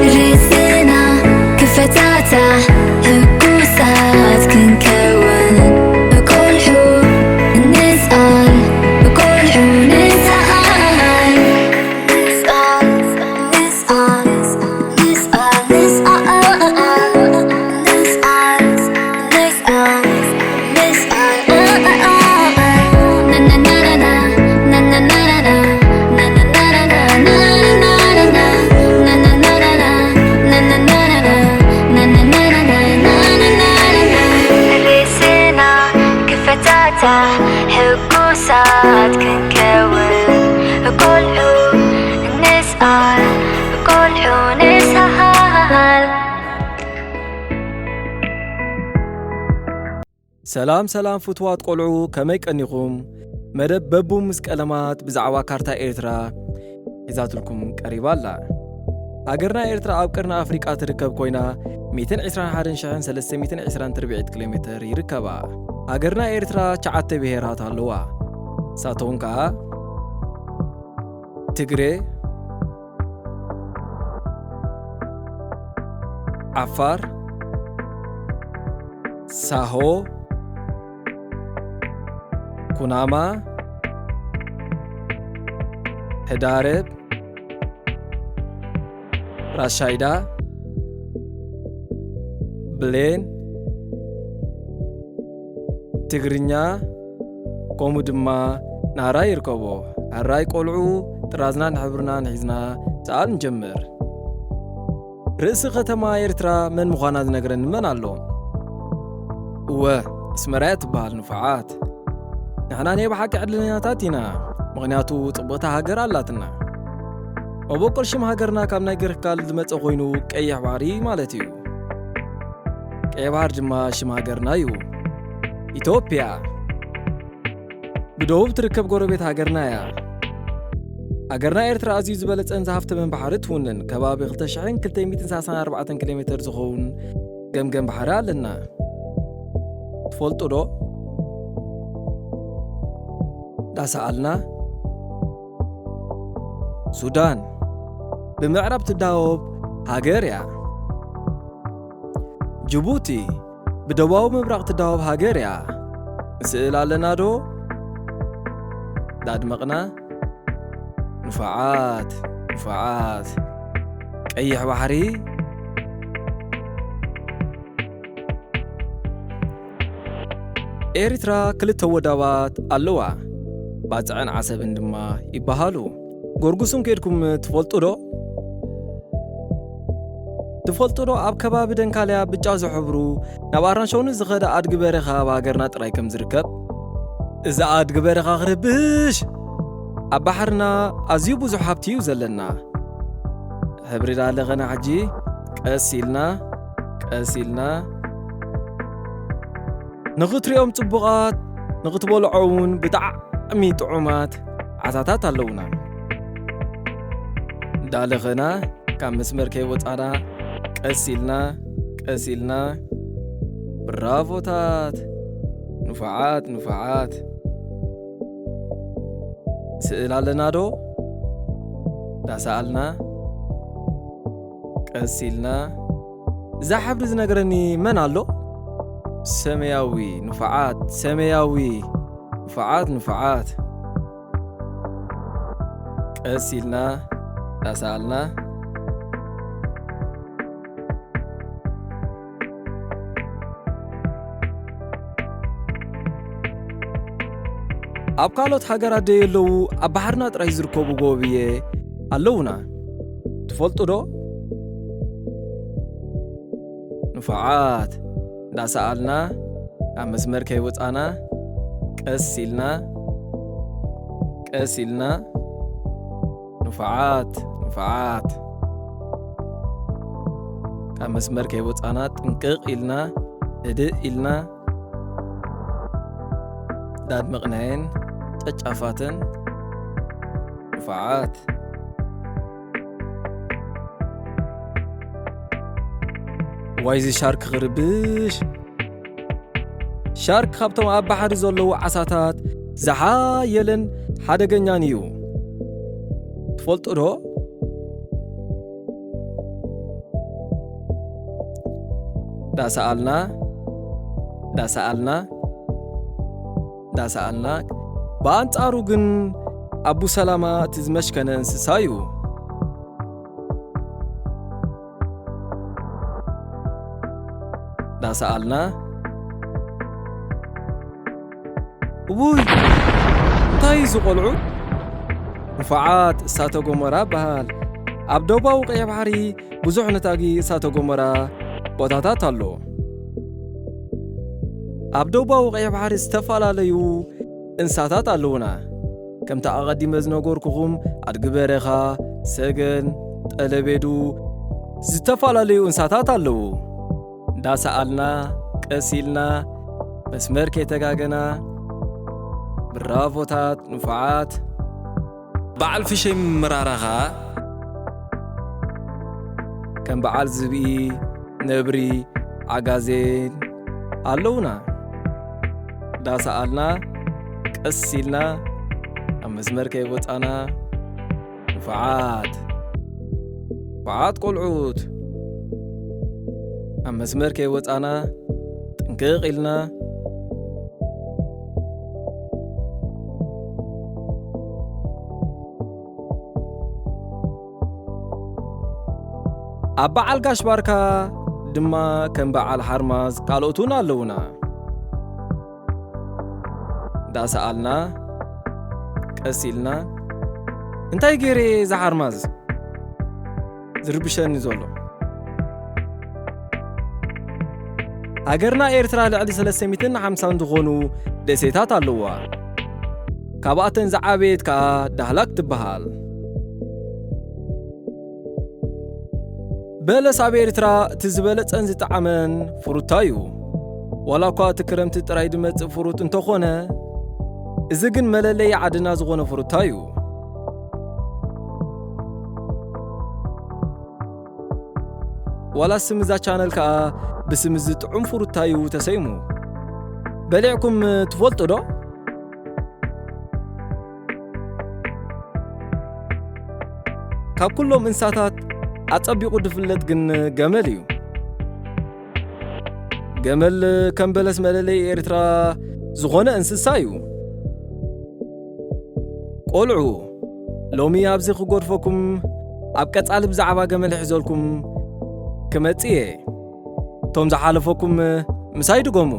ርእስና ክፈታታሕ ህጉሳት ክንከውን፣ ቆልዑ ንስኣል፣ ቆልዑ ንስኣል። ርእስና ክፈታታሕ ሕጉሳት ክንከውን፣ ቆልዑ ንስኣል፣ ቆልዑ ንስኣል። ሰላም ሰላም ፍትዋት ቆልዑ፣ ከመይ ቀኒኹም? መደብ በቡ ምስ ቀለማት ብዛዕባ ካርታ ኤርትራ ሒዛትልኩም ቀሪባ ኣላ። ሃገርና ኤርትራ ኣብ ቀርኒ ኣፍሪቃ ትርከብ ኮይና፣ ሚእትን ዕስራን ሓደን ሽሕን ሰለስተ ሚእትን ዕስራን ትርብዒት ኪሎ ሜተር ይርከባ። ሃገርና ኤርትራ ትሽዓተ ብሄራት ኣለዋ። ንሳቶም ከኣ ትግሬ፣ ዓፋር፣ ሳሆ፣ ኩናማ፣ ህዳረብ፣ ራሻይዳ፣ ብሌን፣ ትግርኛ፣ ከምኡ ድማ ናራ ይርከቦ። ሕራይ ቆልዑ፣ ጥራዝናን ሕብርናን ሒዝና ሰኣል ንጀምር። ርእሲ ከተማ ኤርትራ መን ምዃና ዝነግረኒ መን ኣሎ? እወ፣ ኣስመራ እያ ትበሃል። ንፉዓት። ንሕና ናይ ብሓቂ ዕድለኛታት ኢና፣ ምኽንያቱ ጽብቕቲ ሃገር ኣላትና። መበቆል ሽም ሃገርና ካብ ናይ ግሪክ ቃል ዝመጸ ኮይኑ ቀይሕ ባሕሪ ማለት እዩ። ቀይሕ ባሕሪ ድማ ሽም ሃገርና እዩ። ኢትዮጵያ። ብደቡብ ትርከብ ጎረቤት ሃገርና እያ። ሃገርና ኤርትራ ኣዝዩ ዝበለጸን ዝሃፍተመን ባሕሪ ትውንን። ከባቢ ክልተ ሽሕን ክልተ ሚእትን ሰላሳን ኣርባዕተን ኪሎ ሜተር ዝኸውን ገምገም ባሕሪ ኣለና። ትፈልጡ ዶ? እንዳሰኣልና። ሱዳን ብምዕራብ ትዳወብ ሃገር እያ። ጅቡቲ ብደቡባዊ ምብራቕ ትዳወብ ሃገር እያ። ንስእል ኣለና ዶ? ዳድመቕና። ንፉዓት፣ ንፉዓት። ቀይሕ ባሕሪ። ኤርትራ ክልተ ወደባት ኣለዋ። ባጽዕን ዓሰብን ድማ ይበሃሉ። ጎርጉስም ከድኩም ትፈልጡ ዶ? ትፈልጡ ዶ ኣብ ከባቢ ደንካልያ ብጫ ዝሕብሩ ናብ ኣራንሸውኒ ዝኸደ ኣድጊ በረኻ ኣብ ሃገርና ጥራይ ከም ዝርከብ? እዚ ኣድጊ በረኻ ክርብሽ! ኣብ ባሕርና ኣዝዩ ብዙሕ ሃብቲ እዩ ዘለና። ሕብሪ ዳለኸና ሕጂ ቀስ ኢልና፣ ቀስ ኢልና ንኽትሪኦም ጽቡቓት፣ ንኽትበልዖ እውን ብጣዕሚ ጥዑማት ዓሳታት ኣለዉና። እንዳለኸና ካብ መስመር ከይወጻና ቀስ ኢልና፣ ቀስ ኢልና። ብራቮታት! ንፉዓት፣ ንፉዓት! ስእል ኣለና ዶ? እንዳሰኣልና፣ ቀስ ኢልና። እዛ ሕብሪ ዝነግረኒ መን ኣሎ? ሰማያዊ፣ ንፉዓት፣ ሰማያዊ፣ ንፉዓት፣ ንፉዓት። ቀስ ኢልና፣ እንዳሰኣልና። ኣብ ካልኦት ሃገራት ደየለዉ ኣብ ባሕርና ጥራይ ዝርከቡ ጎብየ ኣለዉና። ትፈልጡ ዶ? ንፉዓት፣ እንዳሰኣልና፣ ካብ መስመር ከይወጻና፣ ቀስ ኢልና፣ ቀስ ኢልና፣ ንፉዓት፣ ንፉዓት። ካብ መስመር ከይወጻና ጥንቅቕ ኢልና፣ ህድእ ኢልና፣ ዳድመቕናየን ጨጫፋተን ንፉዓት። ዋይዚ ሻርክ ክርብሽ። ሻርክ ካብቶም ኣብ ባሕሪ ዘለዉ ዓሳታት ዝሓየለን ሓደገኛን እዩ። ትፈልጡ ዶ? ዳሰኣልና፣ ዳሰኣልና፣ ዳሰኣልና። ብኣንጻሩ ግን ኣቡ ሰላማ እቲ ዝመሽከነ እንስሳ እዩ። ዳሰኣልና። እውይ፣ እንታይ እዩ እዚ ቆልዑ? ንፉዓት እሳተ ጎመራ በሃል። ኣብ ደቡባዊ ቀይሕ ባሕሪ ብዙሕ ነታጊ እሳተ ጎመራ ቦታታት ኣሎ። ኣብ ደቡባዊ ቀይሕ ባሕሪ ዝተፈላለዩ እንስሳታት ኣለዉና። ከምቲ ኣቐዲመ ዝነገርኩኹም ኣድጊ በረኻ፣ ሰገን፣ ጠለቤዱ፣ ዝተፈላለዩ እንስሳታት ኣለዉ። እንዳሰኣልና፣ ቀስ ኢልና፣ መስመር ከይተጋገና፣ ብራቮታት ንፉዓት። በዓል ፍሸይ ምራራ ኸኣ ከም በዓል ዝብኢ፣ ነብሪ፣ ዓጋዜን ኣለዉና። እንዳሰኣልና፣ ቀስ ኢልና፣ ኣብ መስመር ከይወጻና፣ ንፉዓት፣ ንፉዓት ቆልዑት፣ ኣብ መስመር ከይወጻና፣ ጥንቅቕ ኢልና፣ ኣብ በዓል ጋሽ ባርካ ድማ ከም በዓል ሓርማዝ ካልኦት እውን ኣለዉና። እንዳሰኣልና፣ ቀስ ኢልና፣ እንታይ ገይረ እየ እዚ ሓርማዝ ዝርብሸኒ ዘሎ? ሃገርና ኤርትራ ልዕሊ ሰለስተ ሚእትን ሓምሳን ዝኾኑ ደሴታት ኣለዋ። ካብኣተን ዝዓበየት ከኣ ዳህላክ ትበሃል። በለስ ኣብ ኤርትራ እቲ ዝበለጸን ዝጠዓመን ፍሩታ እዩ። ዋላ እኳ እቲ ክረምቲ ጥራይ ዝመጽእ ፍሩት እንተኾነ፣ እዚ ግን መለለዪ ዓድና ዝኾነ ፍሩታ እዩ። ዋላ ስም እዛ ቻነል ከኣ ብስም እዚ ጥዑም ፍሩታ እዩ ተሰይሙ። በሊዕኩም ትፈልጡ ዶ? ካብ ኩሎም እንስሳታት ኣጸቢቑ ዝፍለጥ ግን ገመል እዩ። ገመል ከም በለስ መለለዪ ኤርትራ ዝኾነ እንስሳ እዩ። ቆልዑ፣ ሎሚ ኣብዚ ክጎድፈኩም፣ ኣብ ቀጻሊ ብዛዕባ ገመል ሒዘልኩም ክመጽእ እየ። እቶም ዝሓለፈኩም ምሳይ ድገሙ።